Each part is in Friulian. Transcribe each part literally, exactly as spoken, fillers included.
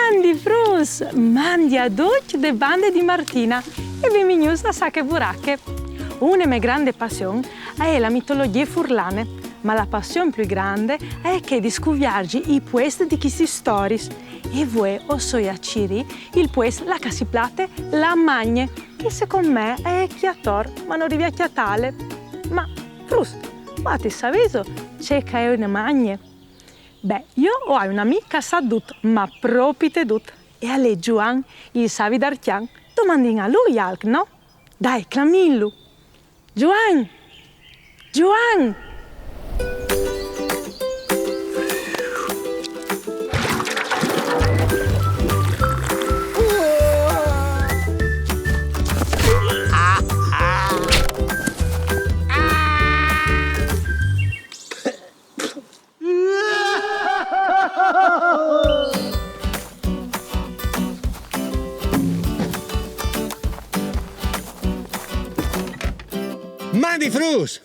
Mandi fruts, mandi a ducj de bande di Martina e benvignûts a Sache Burache. Une mê grande passion e je la mitologjie furlane, ma la passion plui grande e je chê di scuvierzi i puescj di chestis storiis. E vuê o soi a cirî il puest là che si plate la Magne, che secont me e je chi ator, ma no rivi a cjatâle. Ma fruts, vuatris savêso ce che e je une magne? Beh, jo o ai un amì che al sa dut, ma propit dut. E al è Zuan, il savi d'Arcjan. Domandìn a lui alc, no? Dai, clamìnlu. Zuan! Zuan! Mandi fruts!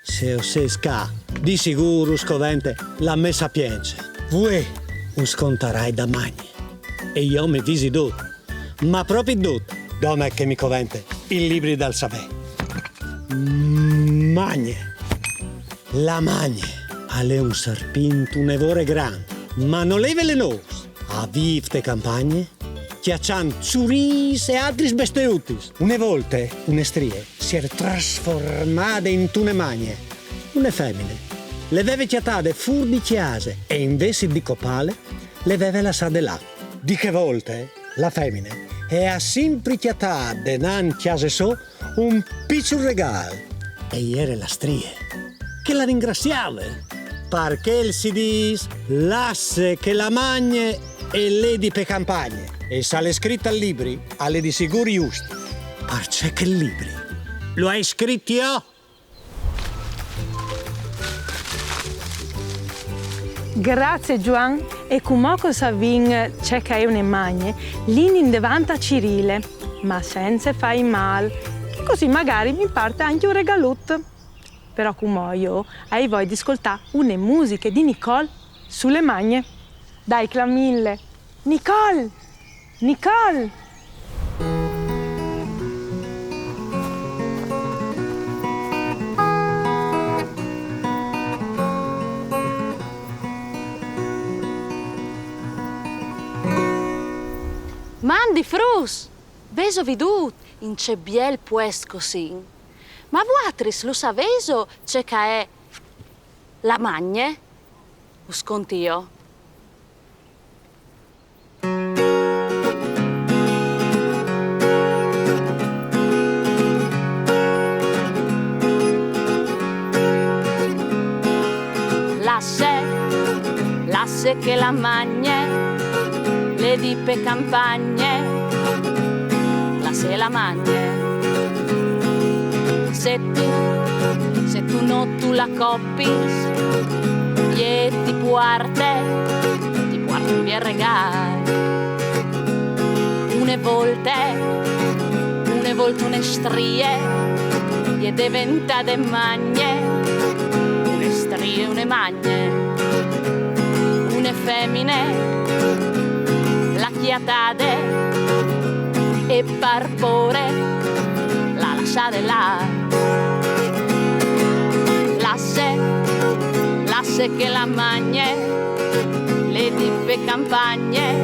Se o sês ca, di sigûr us covente la mê sapience. Vuê us contarai da magne. E jo mi visi dut, ma propit dut, dome che mi covente il libri dal savê. Magne. La magne al è un serpint une vore grant, ma nol è velenôs. Al vîf te campagne, cjaçant zurîs e altris besteutis. Une volte, une strie si jere trasformade intune magne. Une femine le veve cjatade fûr di cjase e, invezit di copâle, le veve lassade là. Di chê volte, la femine e à simpri cjatât denant cjase sô un piçul regâl. E jere la strie, che la ringraziave. Par chel si dîs: lasse che la magne e ledi pe campagne. E se al è scrit tal libri, al è di sigûr just. Parcè che il libri lu ai scrit jo. Grazie Zuan, e cumò che o savìn ce che e je une magne, lin indevant a cirîle, ma cence fâi mâl, che cussì magari mi puarte ancje un regalut. Però cumò jo o ai voie di scoltâ une musiche di Nicole su la magne. Dai, clamìnle. Nicole! Nicole! Mandi fruts! Vêso viodût in ce biel puest che o sin? Ma vuatris lu savêso ce che e je la magne? Us conti jo. Lasse, lasse che la magne, ledi pe campagne, lasse la magne. Se tu, se tu no tu la copis, jê ti puarte, ti puarte un biel regâl. Une volte, une volte une strie e je deventade magne, une strie, une magne. Une femine l'à cjatade e par pôre l'à lassade là. Lasse, lasse che la magne, ledi pe campagne,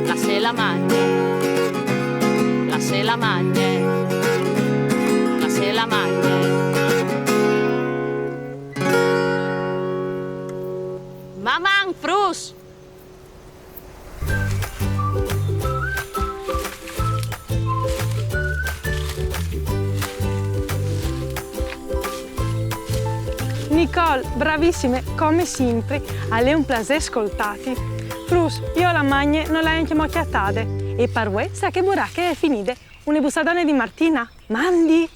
lasse la magne, lasse la magne, lasse la magne. Maman, fruts! Nicole, bravissime, come simpri, al è un plasê scoltâti. Fruts, jo la magne no le ai ancjemò cjatade, e par vuê Sache Burache e je finide. Une bussadone di Martina, mandi!